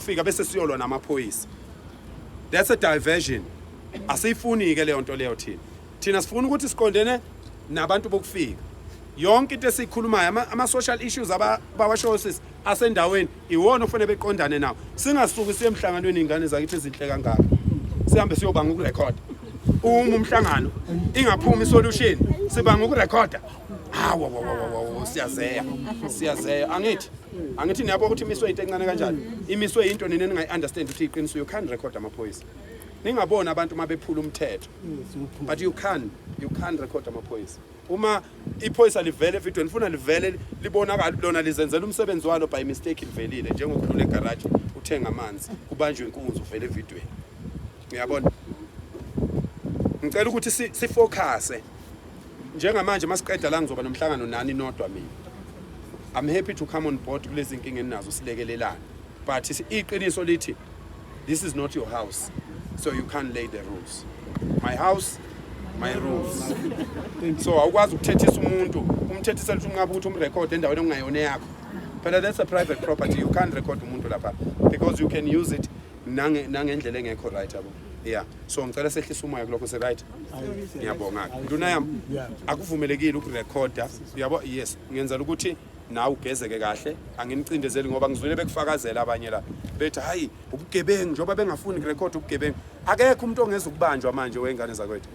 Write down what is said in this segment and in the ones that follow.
Fika bese siyolwa namaphoyisa. That's a diversion. Asiyifuni ke leyo nto leyo thina. Thina sifuna ukuthi siqondene nabantu bokufika. Yonke into esiyikhulumayo, ama-social issues abawashoyo sisi asendaweni, iwona ofanele beqondane nawo. Singasuki siye emhlanganweni, ingane zakithi ezinhle kangaka, sihambe siyobanga ukurekhoda. Uma umhlangano ingaphumi isolution, sibanga ukurekhoda. Hawu, siyazeya, siyazeya. Angithi niyabo ukuthi imiswe into encane kanjani? Imiswe into nina ningayi-understand ukuthi iqiniso. You can't record amaphoyisa. Ningaboni abantu uma bephula umthetho, but you can record amaphoyisa. Uma iphoyisa livele evidweni, funa livele libonakala, lona lizenzela umsebenzi walo, by mistake livelile, njengokudlula egaraji uthenga amanzi, kubanjwe inkunzi, uvele evidweni, uyabona? Ngicela ukuthi sifocuse njengamanje. Masiqeda la, ngizoba nomhlangano nani nodwa. Mina I'm happy to come on board kulezi nkinga eninazo, silekelelane, but iqiniso lithi this is not your house, so you can't lay the rules. My house, my rules. So awukwazi ukuthethisa umuntu, umthethisela ukuthi unqabe ukuthi umrekhode endaweni okungayona yakho. Phela that's a private property. You can't record umuntu lapha because you can use it nangendlela engekho right, yabo. Yeah, so ngicela sehlisa umoya kulokho. Se-right, ngiyabonga-ke, nduna yami. Akuvumelekile ukurekhoda, uyabo? Yes, ngenzela ukuthi nawe ugezeke kahle. Anginicindezeli ngoba ngizwile bekufakazela abanye la bethi, "Hayi, ubugebengu," njengoba bengafuni kurekhoda ubugebengu. Akekho umuntu ongeza ukubanjwa manje wengane zakwethu.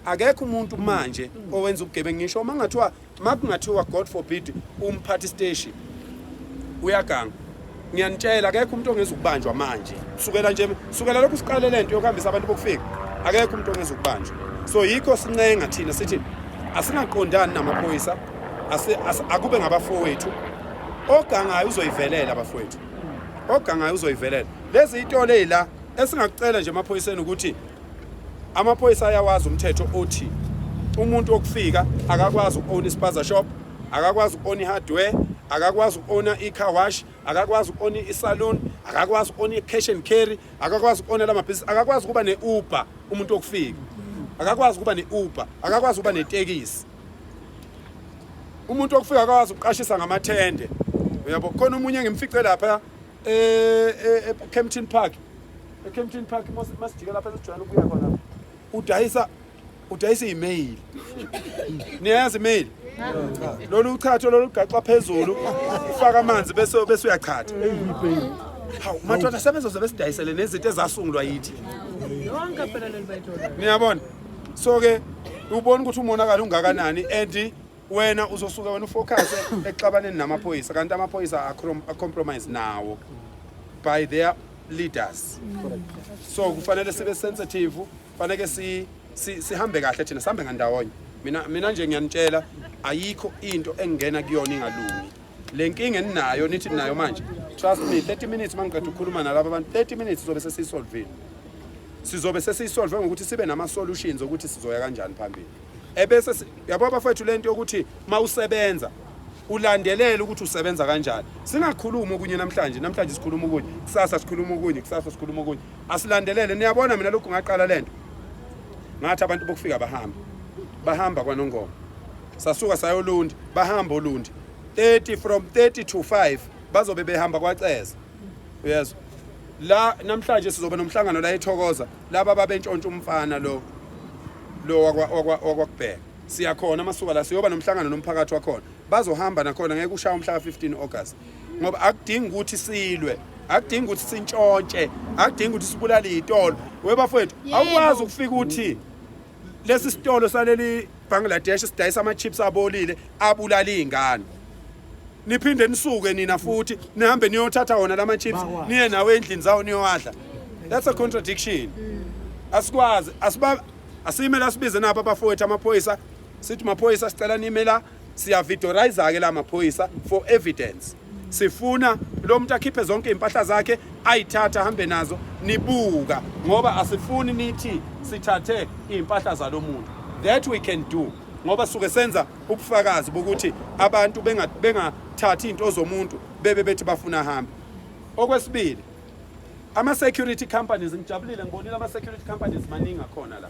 Akekho umuntu manje owenza ubugebengu, ngisho uma ngathiwa, makungathiwa, God forbid, umphathi siteshi uyaganga. Ngiyanitshela, akekho umuntu ongeza ukubanjwa manje. Sukela nje, sukela lokhu siqale lento yokuhambisa abantu bokufika, akekho umuntu ongeza ukubanjwa. So yikho sincenga thina sithi asingaqondani namaphoyisa, akube ngabafowethu. Ogangayo uzoyivelela, abafowethu, ogangayo uzoyivelela. Lezi itolo ey'la, esingakucela nje emaphoyiseni ukuthi amaphoyisa ayawazi umthetho othi umuntu wokufika akakwazi uku-own ispaza shop, akakwazi uku-own i-hardware, akakwazi uku-owna i-car wash, akakwazi uku-own i-saloon, akakwazi uku-own i-cash and carry, akakwazi uku-owna la mabhizinisi, akakwazi ukuba ne-Uber. Umuntu wokufika akakwazi ukuba ne-Uber, akakwazi ukuba netekisi. Umuntu wokufika akakwazi ukuqashisa ngamathende, uyabo? Khona omunye engimfice lapha e-Kempton Park, e-Kempton Park, masijike lapha esijwayele ukuya khona, udayisa i-mail. Niyayazi i-mail? Lolu uchatho lolu gaxa phezulu, ufaka amanzi bese uyachatha. Hawu madoda, sebezoze besidayisele nezinto ezasungulwa yithi. Yonke phela leli bayithola. Niyabona? So ke ubona ukuthi umonakalo ungakanani, and wena uzosuka wena ufocus ekuxabaneni namaphoyisa, kanti amaphoyisa a-compromise nawo by their leaders. So kufanele sibe sensitive, fanele sihambe kahle thina, sihambe ngandawonye. Mina nje ngiyanitshela, ayikho into engena kuyona ingalungi. Le nkinga eninayo, nithi ninayo manje, trust me, 30 minutes mangiqeda ukukhuluma nalaba abantu, 30 minutes sizobe sesiyisolvile. Sizobe sesiyisolve ngokuthi sibe nama-solutions okuthi sizoya kanjani phambili. Ebese yabo abafowethu, lento yokuthi mawusebenza ulandelele ukuthi usebenza kanjani. Singakhulumi okunye namhlanje, namhlanje sikhuluma okunye, kusasa sikhuluma okunye, kusasa sikhuluma okunye. Asilandelele. Niyabona, mina lokhu ngaqala lento, ngathi abantu bokufika bahamba, bahamba kwaNongoma, sasuka sayolundi, bahamba olundi 30, from 30 to 5 bazobe behamba kwaCeza, uyezwa? La namhlanje sizoba nomhlangano la eThokoza, laba babentshontsha umfana lo wakwakubheka. Siyakhona masuka la, siyoba nomhlangano nomphakathi wakhona, bazohamba nakhona. Ngeke ushaya umhla ka-15 August, ngoba akudingi ukuthi silwe, akudingi ukuthi sintshontshe, akudingi ukuthi sibulale iy'tolo. Webafowethu, awukwazi ukufika uthi lesi sitolo saleli Bangladesh sidayisa ama-chips abolile abulala iy'ngane, niphinde nisuke nina futhi nihambe niyothatha wona lama chips, niye nawo endlini zawo niyowadla. That's a contradiction. Asikwazi, asiba asime la, sibize nabo abafowethu amaphoyisa, sithi, "Maphoyisa, sicela nime la." Siyavidorize ke la maphoyisa for evidence. Sifuna lo muntu akhiphe zonke impahla zakhe, ayithatha, ahambe nazo, nibuka, ngoba asifuni nithi sithathe iy'mpahla zalo muntu. That we can do, ngoba suke senza ubufakazi bokuthi abantu bengathathi iy'nto zomuntu bebe bethi bafuna ahambe. Okwesibili, ama-security companies. Ngijabulile, ngibonile ama-security companies maningi akhona la.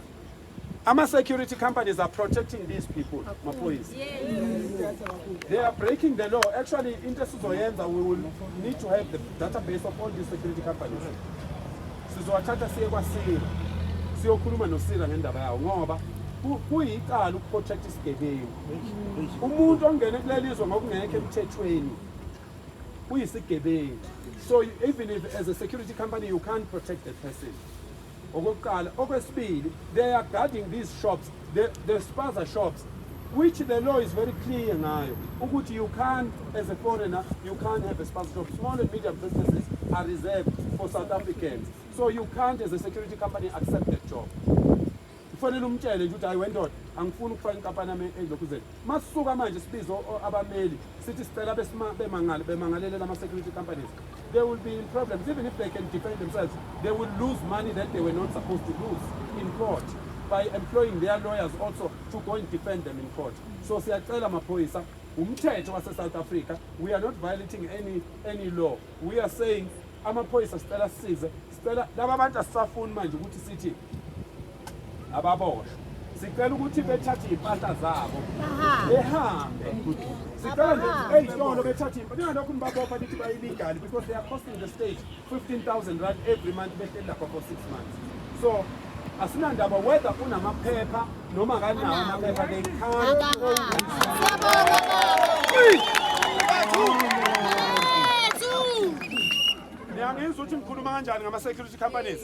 Ama-security companies are protecting these people, maphoyisa. They are breaking the law. Actually, into esizoyenza, we will need to have the database of all these security companies. Sizowathatha siye kwaPSIRA, siyokhuluma noPSIRA ngendaba yawo, ngoba kuyicala ukuprotect isigebengu. Umuntu ongene kuleli zwe ngokungekho emthethweni uyisigebengu. So even if as a security company you can't protect that person. Okokuqala. Okwesibili, they are guarding these shops, the spaza shops, which the law is very clear ngayo ukuthi you can't, as a foreigner, you can't have a spaza shop. Small and medium businesses are reserved for South Africans, so you can't as a security company accept that job. Kufanele umtshele nje ukuthi, "Hayi wendoda, angifuni ukufaka inkampani yami elokhuzeni." Masisuka manje sibize abameli, sithi sicela bemangale, bemangalele lama-security companies, they will be in problems. Even if they can defend themselves, they will lose money that they were not supposed to lose in court by employing their lawyers also to go and defend them in court. So siyacela maphoyisa, umthetho wase-South Africa, we are not violating any law. We are saying, amaphoyisa, sicela sisize, sicela laba bantu, asisafuni manje ukuthi sithi ababoshwe, sicela ukuthi bethathe iy'mpahla zabo behambe. Sicela nje ey'tolo bethathe iy'mpahla, ningalokhu nibabopha nithi ba-illegal, because they are costing the state R15 000 every month behleli lapha for 6 months. So asinandaba whether unamaphepha noma akanawo amaphepha, they can't own this. Niyangizwa ukuthi ngikhuluma kanjani ngama-security companies?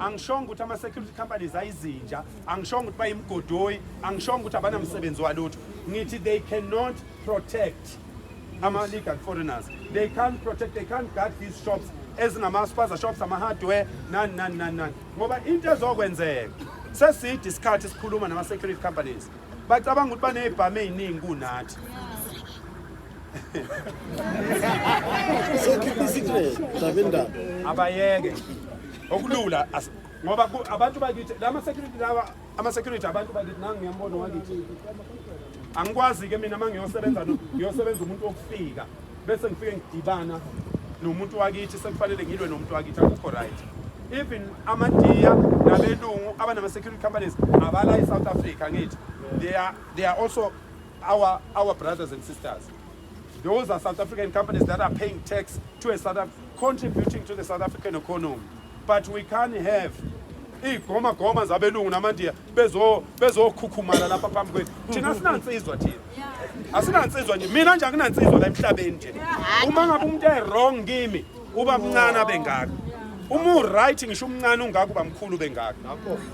Angishongo ukuthi ama-security companies ayizinja, angishongo ukuthi bayimgodoyi, angishongo ukuthi abanamsebenzi walutho. Ngithi they cannot protect ama-legal foreigners. They can't protect, they can't guard these shops ezingama-spaza shops, ama-hardware, nani nani nani nani, ngoba into ezokwenzeka, seside isikhathi sikhuluma nama-security companies, bacabanga ukuthi baney'bhamu ey'ningi kunathi. Sokhipha isecret, ndaba indaba. Abayeke okulula ngoba abantu bakithi lama security lawa, ama security abantu bakithi, nangi ngiyambona wakithi. Angikwazi ke mina mangiyosebenza ngiyosebenza umuntu wokufika, bese ngifike ngidibana nomuntu wakithi, sekufanele ngilwe nomuntu wakithi. Akukho right. Even amaNdiya nabelungu abanama security companies abala eSouth Africa, ngithi they are also our brothers and sisters. Those are South African companies that are paying tax to a South contributing to the South African economy. But we can't have iy'goma goma zabelungu namandiya bezokhukhumala lapha phambi kwethu. Thina asinansizwa, thina asinansizwa nje. Mina nje akunansizwa la emhlabeni nje. Uma ngabe umuntu e-wrong kimi, uba mncane abengaka. Uma u-right, ngisho umncane ungaka, uba mkhulu bengaka.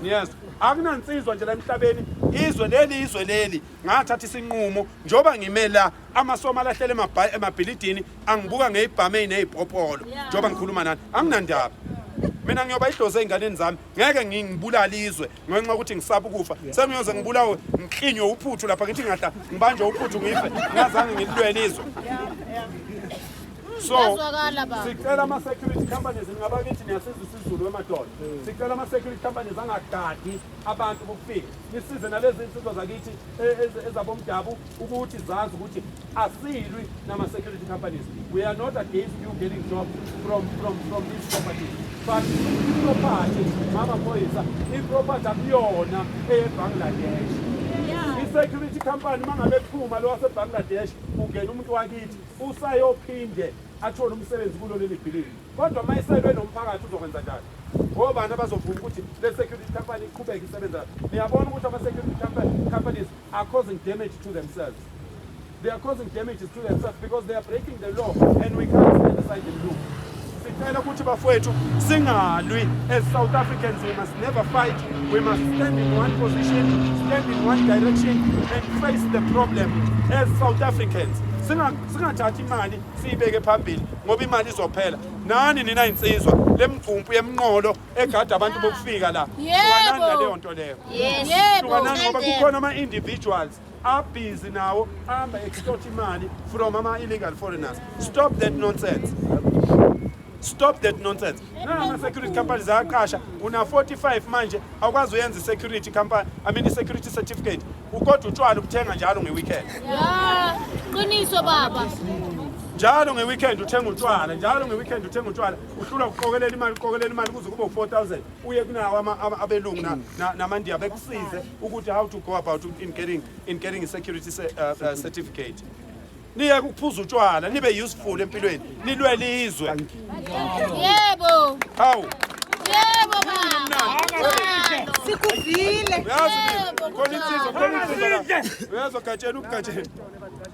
Niyezwa? Akunansizwa nje la emhlabeni. Izwe leli, izwe leli, ngathatha isinqumo njengoba ngime la, amaSomali ahlele emabhilidini angibuka ngey'bhamu ey'ney'popolo njengoba ngikhuluma nani. Anginandaba mina, ngiyoba idlozi ey'nganeni zami. Ngeke ngibulale izwe ngenxa yokuthi ngisaba ukufa. Sengiyoze ngibulawe, ngiklinywe uphuthu lapha, ngithi ngahla ngibanjwe uphuthu, ngife ngingazange ngililwele izwe. So Kuyazwakala, baba. sicela ama-security companies, ngabakithi, niyasiza isiZulu wemadoda, sicela ama-security companies angagadi abantu bokufika. Nisize nalezi insizwa zakithi ezabomdabu ukuthi zazi ukuthi asilwi nama-security companies. We are not against you getting jobs from these properties, but iproperty, mamaphoyisa, iproperty akuyona eye-Bangladesh. I-security company, uma ngabe phuma lo wase-Bangladesh, ungena umuntu wakithi, usayophinde athole umsebenzi kulo leli bhilidi. Kodwa uma iselwe nomphakathi, uzokwenza njani? Ngobani abazovuma ukuthi le security company iqhubeke isebenza? Niyabona ukuthi ama-security companies are causing damage to themselves. They are causing damages to themselves because they are breaking the law, and we can't stand aside and look. Sicela ukuthi bafowethu singalwi. As South Africans, we must never fight. We must stand in one position, stand in one direction and face the problem as South Africans. Singathathi imali siyibeke phambili, ngoba imali izophela. Nani nina insizwa lemgqumpu yemnqolo egada abantu bokufika la, hlukanani naleyo nto leyo. Hlukanani, ngoba kukhona ama-individuals abhizi nawo ahamba extort imali from ama-illegal foreigners. Stop that nonsense, stop that nonsense. Nama-security companies ayaqasha. Una-45 manje, awukwazi uyenza i-security company, I mean i-security certificate, ukodwa utshwala ubuthenga njalo nge-weekend. Ya, qiniso baba. Njalo nge-weekend uthenga utshwala, njalo nge-weekend uthenga utshwala, uhlulwa ukuqokelela imali, uqokelela imali kuze kube u-4000 uye kunawo abelungu namandiya bekusize ukuthi how to go about in getting a security certificate. Niyeke ukuphuza utshwala, nibe useful empilweni, nilwele izwe. Yebo. Hawu. Yebo baba. Sikuvile. Uyazi khona insizwa la. Uyazwa Gatsheni, ubugatsheni.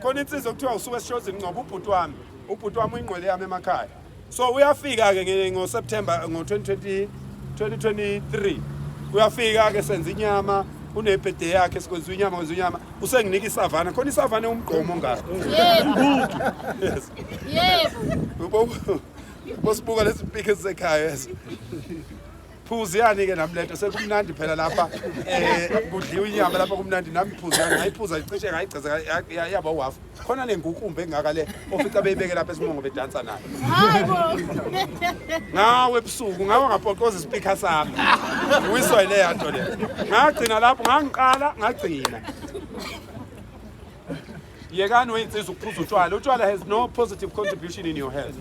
Khona insizwa kuthiwa usuke esishozini Ngcobo, ubhuti wami. Ubhuti wami uyingqwele yami emakhaya. So uyafika ke ngo-September ngo-2020 2023. Uyafika ke, senza inyama, une-birthday yakhe, sikwenza inyama, kwenza inyama. Usenginika isavana. Khona isavana umgqomo ongaka. Yebo. Yes. Yebo. Bosibuka lezi mpikho ezisekhaya, yes. Phuziyani ke nami lento, sekumnandi phela lapha, kudliwa inyama lapha, kumnandi. Nami phuziyani ngayiphuza, cishe ngayigceza yaba uhafu. Khona nengukumbe engaka le ofica beyibeke lapha esimongo bedansa nayo. Hayibo. Ngawe ebusuku ngawe ngapoqoza ispeaker sami, ngiwiswa yileya nto le. Ngagcina lapho ngangiqala ngagcina. Yekani weyinsizwa ukuphuza utshwala. Utshwala has no positive contribution in your health.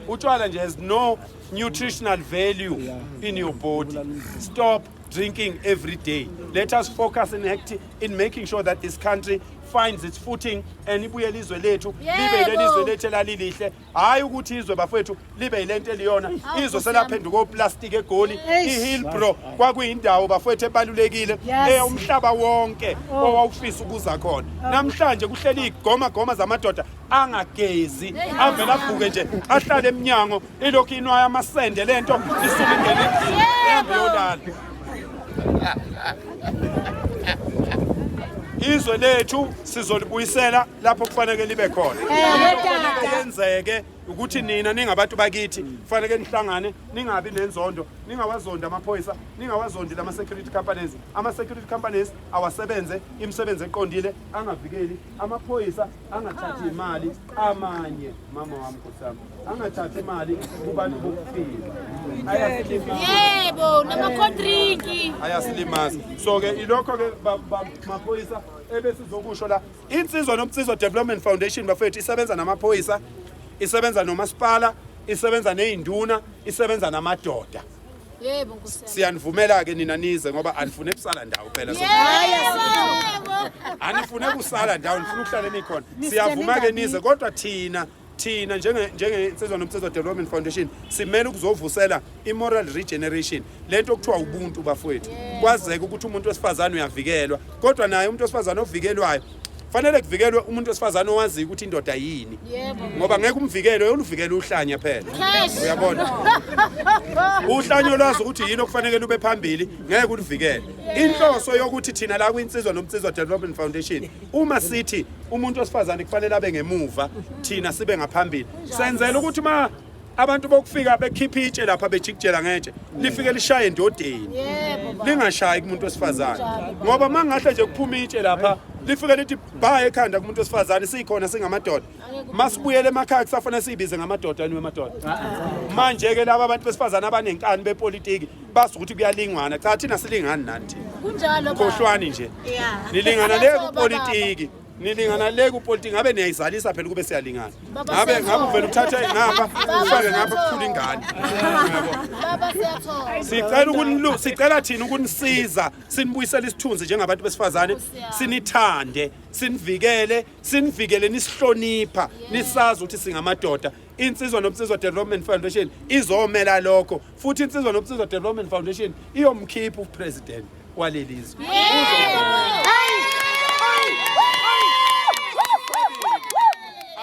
Utshwala nje has no nutritional value in your body. Stop drinking every day. Let us focus in making sure that this country finds its footing and ibuyele izwe lethu libe leli izwe lethu elalilihle. Hhayi ukuthi izwe, bafowethu, libe yilento eliyona. Izwe selaphenduka oplastiki eGoli. IHillbrow kwakuyindawo, bafowethu, ebalulekile eyomhlaba wonke owawufisa ukuza khona. Namhlanje kuhleli igoma goma zamadoda angagezi, avele avuke nje ahlale eminyango, ilokhu inwaya amasende lento, isuke ingene endlini, ihambe yolala. Izwe lethu sizolibuyisela lapho kufanele libe khona. Kufanele yenzeke ukuthi nina ningabantu bakithi kufanele nihlangane, ningabi nenzondo, ningawazondi amaphoyisa, ningawazondi lama-security companies. Ama-security companies awasebenze imisebenzi eqondile, angavikeli. Amaphoyisa angathathi imali amanye, mama wami, nkosi yami, angathathi imali kubantu bokufika. Ayasilimaza. Yebo, nama-cold drink. Ayasilimaza. So-ke ilokho-ke maphoyisa ebesizokusho la. Insizwa Nomsizwa Development Foundation, bafethu, isebenza namaphoyisa, isebenza nomasipala, isebenza ney'nduna, isebenza namadoda. Yebo, nkosi yami. Siyanivumela-ke nina nize ngoba anifune kusala ndawo phela. Yebo. Anifune kusala ndawo, nifuna ukuhlala nikhona. Siyavuma-ke nize, kodwa thina njenge-Insizwa Nomsizwa Development Foundation simele ukuzovusela i-moral regeneration, lento okuthiwa ubuntu, bafowethu. Kwazeke ukuthi umuntu wesifazane uyavikelwa, kodwa naye umuntu wesifazane ovikelwayo fanele kuvikelwe umuntu wesifazane owaziyo ukuthi indoda yini. Ngoba ngeke umvikele, uyoluvikela uhlanya phela. Cash. Uyabona, uhlanya olwazi ukuthi yini okufanele lube phambili ngeke uluvikele. Inhloso yokuthi thina la kwiNsizwa Nomsizwa Development Foundation, uma sithi umuntu wesifazane kufanele abe ngemuva, thina sibe ngaphambili, senzela ukuthi ma abantu bokufika bekhipha itshe lapha, bejikijela ngetshe, lifike lishaye endodeni, lingashayi kumuntu wesifazane. Ngoba uma ngahle nje kuphuma itshe lapha, lifike lithi bha ekhanda kumuntu wesifazane, sikhona singamadoda, masibuyele emakhaya kusafanele siyibize ngamadoda yini wemadoda? Manje-ke laba abantu besifazane abanenkani bepolitiki bazi ukuthi kuyalingwana. Cha, thina silingani nani thina. Kunjalo baba. Khohlwani nje. Nilingana le kupolitiki, nilingana le kupolitiki. Ngabe niyayizalisa phela kube siyalingana. Baba, Ngabe siyathola. ngabe uvele uthathe ngapha, ufake ngapha, kukhula ingane. Uyabo? Baba, siyathola. Sicela thina ukunisiza, sinibuyisele isithunzi njengabantu besifazane, sinithande, sinivikele, sinivikele nisihlonipha, nisazi ukuthi singamadoda. Insizwa Nomsizwa Development Foundation izomela lokho, futhi Insizwa Nomsizwa Development Foundation iyomkhipha upresident waleli zwe.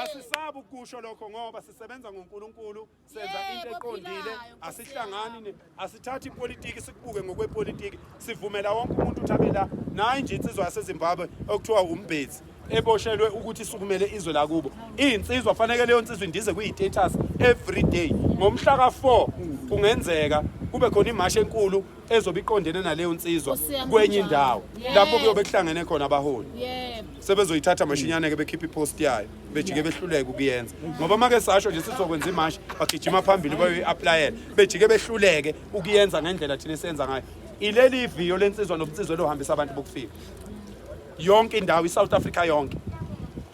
Asisabi ukusho lokho ngoba sisebenza ngoNkulunkulu, senza into eqondile. Philayo, Nkosi. Asihlangani asithathi ipolitiki sikubuke ngokwepolitiki. Sivumela wonke umuntu ukuthi abe la. Nayi nje insizwa yaseZimbabwe okuthiwa uMbezi, eboshelwe ukuthi isukumele izwe lakubo. Iy'nsizwa, faneke leyo nsizwa indize kwiyi-status every day. Ngomhla ka-4 kungenzeka kube khona imashi enkulu ezobe iqondene naleyo nsizwa Nkosi yami, kwenye kunjalo. indawo lapho kuyobe kuhlangene khona abaholi. Sebezoyithatha mashinyane-ke bekhiphe ipost yayo, bejike behluleke ukuyenza, ngoba make sasho nje sizokwenza imashi, bagijima phambili bayoyi-applyela, bejike behluleke ukuyenza ngendlela thina esiyenza ngayo. Ileli iviyo lensizwa nobunsizwa elohambisa abantu bokufika yonke indawo, i-South Africa yonke.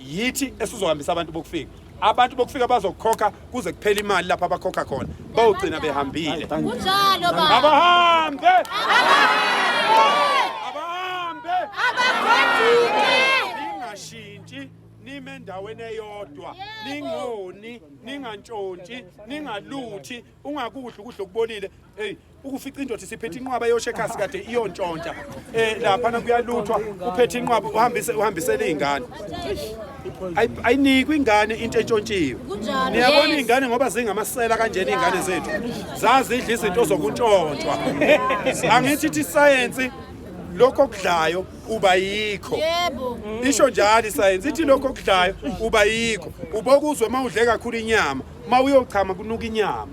Yithi esizohambisa abantu bokufika. Abantu bokufika bazokhokha kuze kuphele imali lapha abakhokha khona, bawugcina behambile. Kunjalo baba. Abahambe, abahambe, ningashintshi, nime endaweni eyodwa, ningoni, ningantshontshi, ningaluthi, ungakudli ukudla okubolile. Hey, ukufica indoda isiphethe inqwaba yoshekhasi kade iyontshontsha, laphana kuyaluthwa, uphethe inqwaba uhambise uhambisele iy'ngane. Ayinikwe ingane into entshontshiwe. Kunjalo. Niyabona Yes. iy'ngane ngoba zingamasela kanjena, iy'ngane zethu zazidla izinto zokuntshontshwa. Angithi ithi isayensi, lokho okudlayo uba yikho. Isho njalo isayensi, ithi lokho okudlayo uba yikho. Ubokuzwe uma udle kakhulu inyama, uma uyochama kunuka inyama.